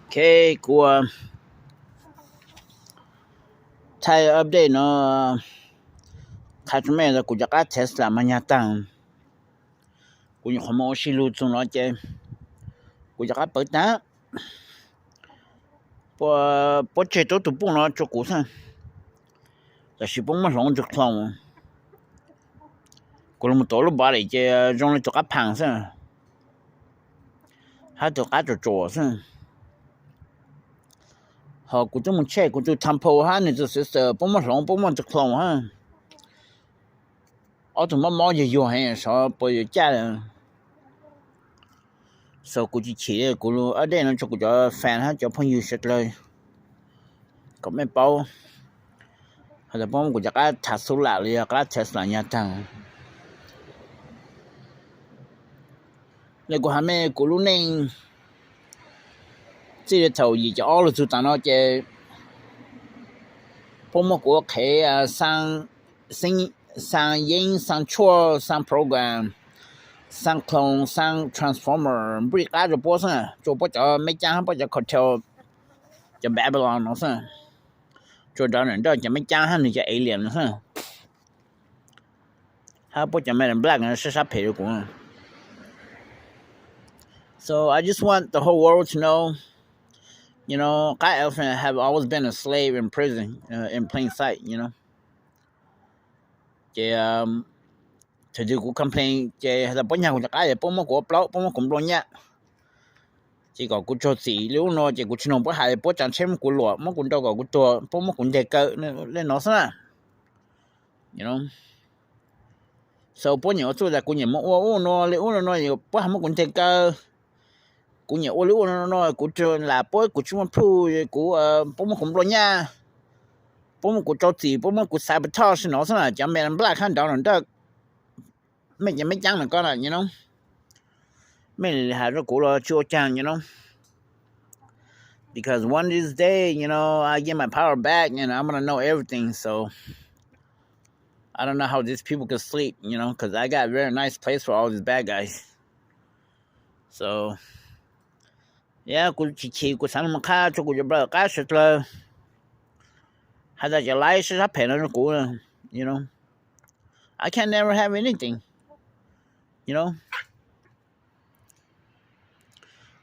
Ok, kuv thaij update no qha rua mej tas kuv cov qab Tesla mas nyag taag. Kuv nyuam qhuav moog ua si lug txug no ces kuv cov qab pawv taag. Puab tseg tuab tug puj no rua kuv xwb, tab sis puab muab hloov ntws clone. Kuv lug moog tuav lub body ces zoo le tug qab phaag xwb, hab tug qab tsuam tsuam xwb. Ho kuv twb moog check kuv tug temple hab nwg tug sister puab muab hloov puab muab ntws clone hab. Ob tug mob mob yuag yuag heev, saib puas yuav caj. So kuv chim chim kuv update no rua kuv cov fan hab cov phooj ywg sawv dlawg kom mej paub has tas puab muab kuv cov qab Tesla los yog qab Tesla nyag taag. Le kuv has mej, kuv lub neej txij le thaum yim caum ob lug txug taag no ces puab muab kuv ua qhev xaa yeeb, xaa tshuaj, xaa program, xaa clone, xaa transformer, nplij qab rua puab xwb, rua puab cov meb caab hab puab cov cartel, cov Babylon no xwb, rua Donald Trump cov meb caab hab nwg cov alien no xwb, hab puab cov Men in Black no sab sab phem rua kuv. So I just want the whole world to know, you know, qab elephant have always been a slave in prison, uh, in plain sight, you know. Ces thaum twg kuv complain ces has tas puab nyag kuv cov qab ces puab muab kuv ua plaub, puab muab kuv nplua nyaj. Ces kom kuv tsaug txim le ub no ces kuv tsi noog puab has, puab tsav tsheb muab kuv luam, muab kuv nrau kom kuv tuag, puab muab kuv nteg kaw le no xwb na. So puab nyuam ua txuj tas kuv nyuam moog ua ub no le ub no no, puab has muab kuv nteg kaw. Kuv nyuam ua le ub no no, kuv lam puab, kuv tsi muaj proof, kuv, puab muab kuv nplua nyaj, puab muab kuv rau txim, puab muab kuv sabotage no xwb na. Cov Men in Black hab Donald Trump, mej cov meb caab no ko na, you know, mej has rua kuv los tsi ua caag, you know, because one of these days, you know, I get my power back and I'm gonna know everything. So I don't know how these people can sleep, you know, because I got a very nice place for all these bad guys. So yeah, kuv chim chim, kuv xaav lug moog qha rua kuv cov brother qab sawv dlawg has tas cov life sab sab phem no rua kuv, you know, I can never have anything, you know.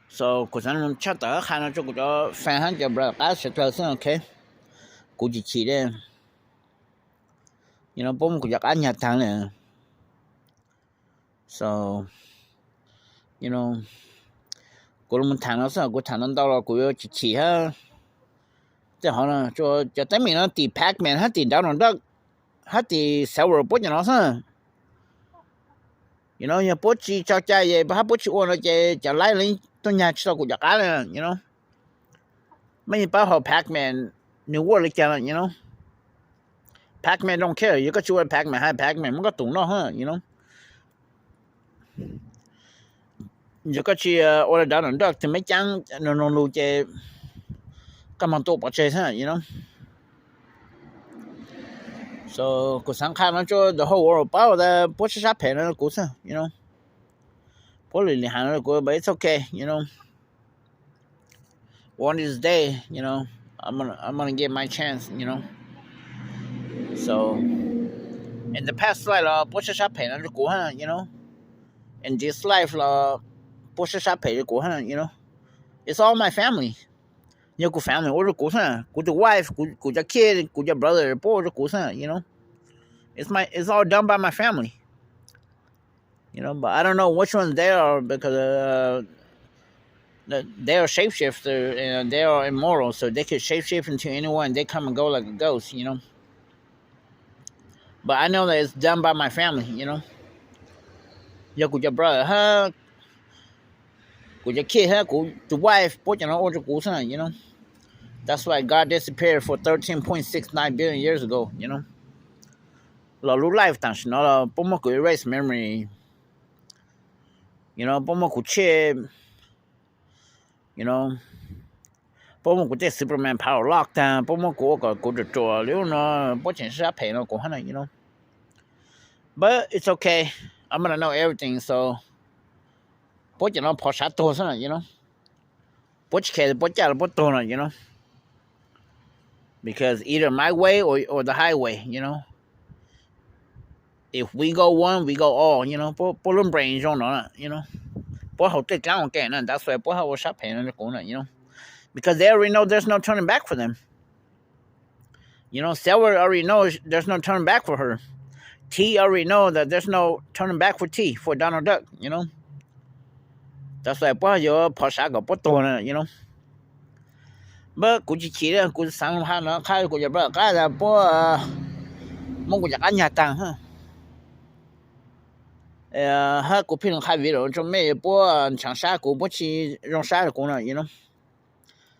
So kuv xaav lug tshaj tawm qha no rua kuv cov fan hab cov brother qab sawv dlawg xwb, ok. Kuv chim chim le, you know, puab muab kuv cov qab nyag taag le. So, you know, kuv lug moog thaam no xwb, kuv thaam no ntau los kuv yuav chim chim hab. Tej qhov no, cov teeb meem no tim Pacman hab tim Donald Duck hab tim Sewer puab cov no xwb. You know, yog puab tsi tso cai hab puab tsi ua no ces cov life tuaj nyag tsi tau kuv cov qab le, you know. Mej yeej paub hov Pacman nwg ua le caag, you know. Pacman don't care, yog koj tsi ua Pacman hab Pacman muab koj tum noj hab, you know. Yog koj tsi ua le Donald Duck tug meb caab no noog lug ces koj moog tua pov tseg xwb, you know. So kuv xaav qha no rua the whole world paub tas puab sab sab phem no kuv xwb, you know. Puab lwm lwm has no kuv, but it's okay, you know. One of these days, you know, I'm gonna, I'm gonna get my chance, you know. So in the past life los puab sab sab phem no rua kuv hab, you know. In this life los puab sab sab phem rua kuv hab, you know. It's all my family. Yog kuv family ua rua kuv xwb, kuv tug wife, kuv cov kid, kuv cov brother puab ua rua kuv xwb, you know. It's my, it's all done by my family. You know, but I don't know which ones they are because uh, they are shapeshifter and they are immortal, so they could shapeshift into anyone. They come and go like a ghost, you know. But I know that it's done by my family, you know. Yog kuv cov brother hab, kuv cov kid hab, kuv tus wife puab cov no ua rua kuv xwb, you know. That's why God disappeared for thirteen point six nine billion years ago, you know. Los lub life tam sim no los puab muab kuv erase memory, you know, puab muab kuv tshem, you know, puab muab kuv tej Superman power lock taag, puab muab kuv ua kom kuv ruam ruam le ub no, puab tseem sab phem no kuv hab na, you know. But it's okay, I'm gonna know everything, so puab cov no phov sav tuag xwb na, you know. puab tsis khe puab caj los puab tuag no, you know. Because either my way or, or the highway, you know. If we go one, we go all, you know. Puab lub brain zoo no, you know. Puab haus tej dlaab ua ke na, that's why puab ho ua sab phem no rau kuv na, you know. Because they already know there's no turning back for them. You know, Silver already knows there's no turning back for her. T already know that there's no turning back for T, for Donald Duck, you know. That's why puab yuav phov sav kom puab tuag na, you know. But kuv tsis chim li, kuv xaav has no qha kuv cov brother qab tas puab muab kuv cov qab nyag taag. Hab kuv pheej qha video rua mej, puab ntshaav sab kuv, puab tsis zoo sab rua kuv na, you know.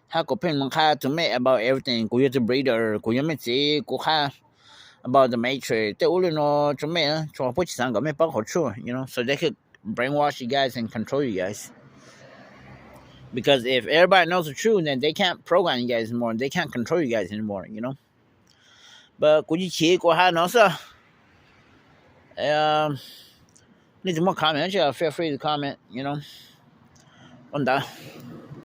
Hab kuv pheej qha to mej about everything, kuv yog tus breeder, kuv yog mej txiv, kuv qha about the Matrix, tej ub li no rua mej, tsuas puab tsis xaav kom mej paub qhov tsuaj, you know, so they could brainwash you guys and control you guys. Because if everybody knows the truth, then they can't program you guys anymore, they can't control you guys anymore, you know. But kuv tsis chim, kuv has no xwb. Nej tus muaj comment, feel free to comment, you know. Ua ntawd.